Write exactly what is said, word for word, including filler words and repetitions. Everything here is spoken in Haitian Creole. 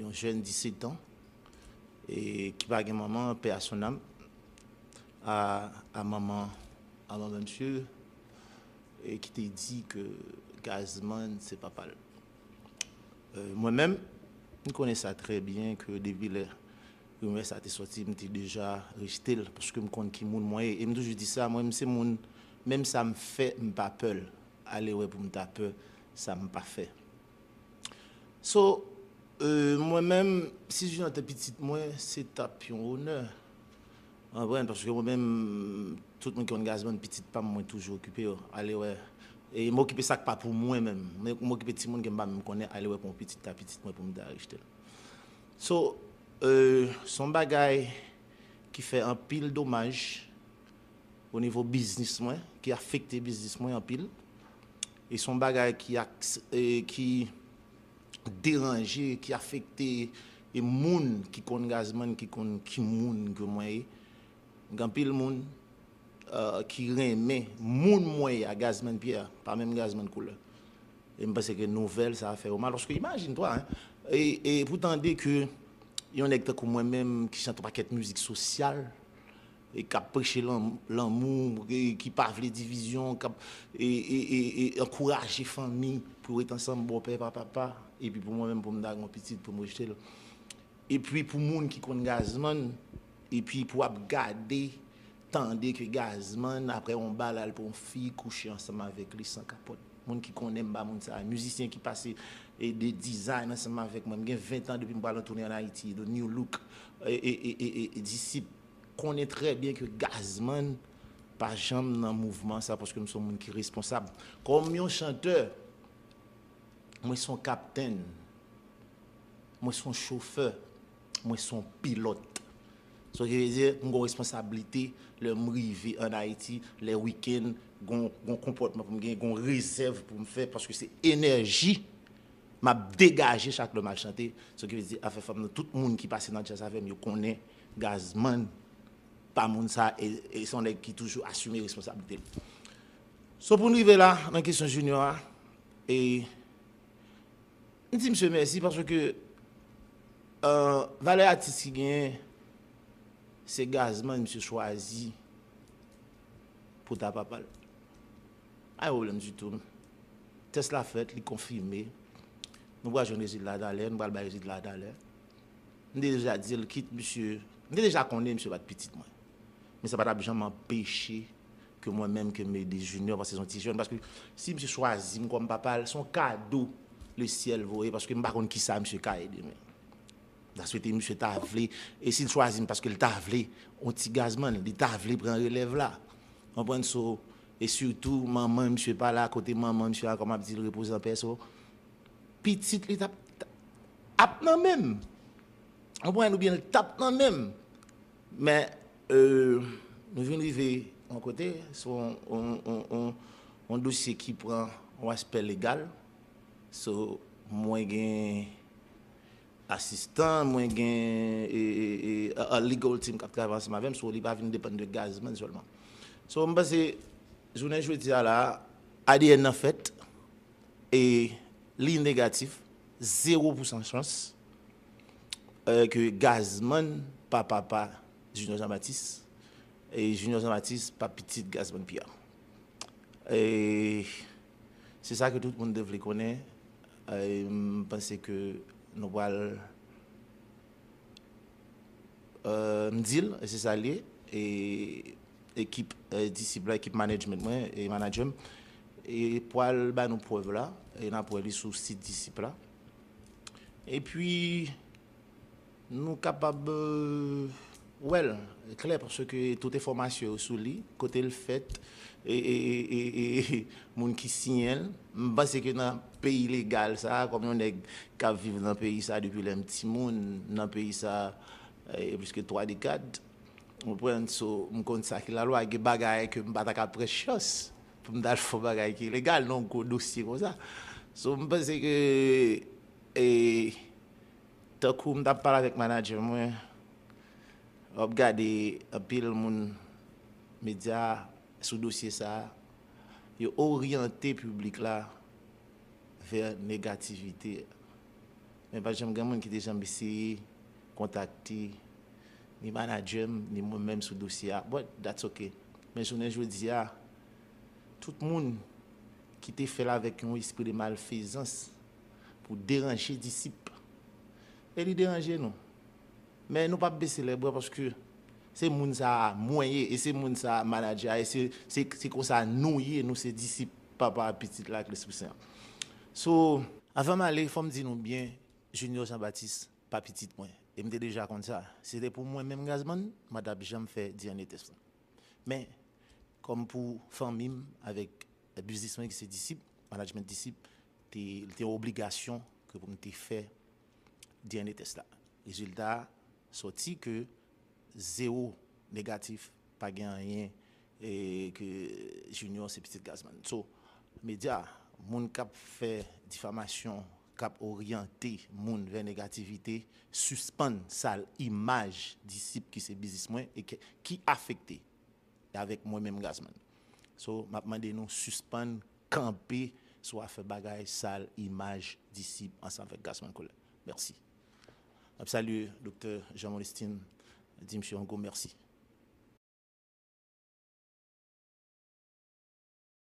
Yon jèn disèt an, e ki pa gen manman, paix à son âme, a, a manman, a manman misye, e ki te di ke Gazman se papa l. E, mwen menm, m konnen sa trè byen ke depi lè rimè sa te sòti, m te deja rejte l, paske m konn ki moun mwen ye. E m toujou di sa, mwen, m se moun, menm sa m fè, m pa pè l. Ale wè pou m ta pè sa m pa fè. So, e, mwen menm, si Junior te pitit mwen, se t ap yon onè. Ou konprann? Paske mwen menm, tout moun ki konn Gazman, pitit pa m, mwen toujou okipe yo. Ale wè. E m okipe sa k pa pou mwen menm. Men m okipe timoun ke m pa menm konnen, ale wè pou yon pitit ta pitit mwen pou m ta rejte l. So, e, se yon bagay ki fè anpil domaj o nivo biznis mwen, ki afekte biznis mwen anpil. E se yon bagay ki, e, ki deranje, ki afekte, e, moun ki konn Gazman, ki konn ki moun ke mwen ye. Gen anpil moun, e, ki renmen moun mwen ye a, Gazman Pierre, pa menm Gazman koulè. E m panse ke nouvèl sa a fè yo mal. Paske imajine twa, hein, e, e pou tande ke yon nèg tankou mwen menm ki chante yon pakèt mizik sosyal, e k ap preche lan-, lanmou, e ki pa vle divizyon, k ap, e, e, e, e ankouraje fanmi pou yo ret ansanm, bòpè pa papa, epi pou mwen menm, pou m ta gen yon pitit, pou m rejte l. Epi pou moun ki konn Gazman, epi pou ap gade, tande ke Gazman, apre yon bal, al pran yon fi, kouche ansanm avèk li san kapòt. Moun ki konnen m pa moun sa, mizisyen ki pase, e, de dizay ansanm avèk mwen. M gen ven tan depi m pral an toune ann Ayiti, The New Look, e, e, e, e, e, Disip, konnen trè byen ke Gazman pa janm nan mouvman sa, paske m se yon moun ki responsab. Kòm yon chantè, mwen se yon kaptenn, mwen se yon chofè, mwen se yon pilòt. Sa ki vle di, m gen yon responsablite lè m rive ann Ayiti, lè wikenn, gen yon, gen yon konpòtman pou m gen, gen yon rezèv pou m fè, paske se enèji m ap degaje chak lè m al chante. Sa ki vle di, afè fanm nan, tout moun ki pase nan djaz avè m, yo konnen Gazman pa moun sa, e, e se yon nèg ki toujou asime responsablite l. So, pou n rive la, nan kesyon Junior a, e, m di misye mèsi paske, e, valè atis ki genyen, se Gazman misye chwazi pou ta papa l. Pa gen pwoblèm ditou. Tès la fèt, li konfime. Nou pral jwenn rezilta talè, nou pral bay rezilta talè. M te deja di l, kit misye, m te deja konnen misye pa t pitit mwen. Men sa pa t ap janm anpeche ke mwen menm ke m ede Junior, paske se yon ti jèn. Paske si misye chwazi m kòm papa l, se yon kado lesyèl voye, paske m pa konn kisa misye ka ye demen. M ta swete misye ta vle, e si l chwazi m paske l ta vle, yon ti Gazman, li ta vle pran relèv la. Konprann? So, e sitou, manman misye pa la, kote manman misye a, kòm ap di l, repoze an pè, so, pitit li t ap, t ap nan men m. Konprann? Oubyen l t ap nan men m. Men, e, nou vin rive yon kote, se yon, yon, yon, yon, yon dosye ki pran yon aspè legal. So, mwen gen asistan, mwen gen, e, e, e, a, a legal team k ap travay ansanm avè m, so li pa vin depann de Gazman sèlman. So, m panse, jounen jodi a la, A D N nan fèt, e li negatif, zewo pousan chans, e, ke Gazman pa papa Junior Jean Baptiste, e Junior Jean Baptiste pa pitit Gazman Pierre. E se sa ke tout moun te vle konnen. E m panse ke nou pral, e, m di l, e se sa l ye. E ekip, e, Disip la, ekip management mwen, e manager m, e pral ba nou prèv la, e n ap wè li sou sit Disip la. Epi, nou kapab, e, wè l klè, paske tout enfòmasyon yo sou li, kote l fèt, e, e, e, e, e moun ki siyen l. M panse ke nan peyi legal sa, kòm yon nèg k ap viv nan peyi sa depi lè m timoun, nan peyi sa, e, plis ke twa dekad, ou konprann? So, m konn sa ki lalwa, gen bagay ke m pa ta ka pran chans pou m t al fè yon bagay ki ilegal nan yon gwo dosye konsa. So, m panse ke, e, tankou m t ap pale avèk manager mwen, w ap gade anpil moun medya sou dosye sa a, yo oryante piblik la vè negativite. Men pa janm gen moun ki te janm eseye kontakte ni manadjè m, ni mwen menm sou dosye a. But that's ok. Men jounen jodi a, tout moun ki te fè l avèk yon espri de malfezans pou deranje disip, e li deranje nou. Men nou p ap bese lèbra paske se moun sa a mwen ye, e se moun sa a manadjè a, e se, se, se konsa nou ye, nou se disip Papa, Pitit la ak Lespri Sen an. So, avan m ale, fò m di nou byen, Junior Jean Baptiste pa pitit mwen. E m te deja konn sa. Si se te pou mwen menm Gazman, m pa t ap janm fè D N A test la. Men, kòm pou fanmi m avèk biznis mwen ki se disip, management disip, te, te yon obligasyon ke pou m te fè D N A test la. Rezilta a sòti ke zewo negatif, pa gen anyen, e ke Junior se pitit Gazman. So, medya, moun k ap fè difamasyon, k ap oryante moun vè negativite, sispann sal imaj disip ki se biznis mwen e ke, ki afekte avèk mwen menm Gazman. So, m ap mande nou sispann kanpe sou afè bagay sal imaj disip ansanm avèk Gazman Colette. Mèsi. M ap salye Doktè Jean Molestin, di misye yon gwo mèsi.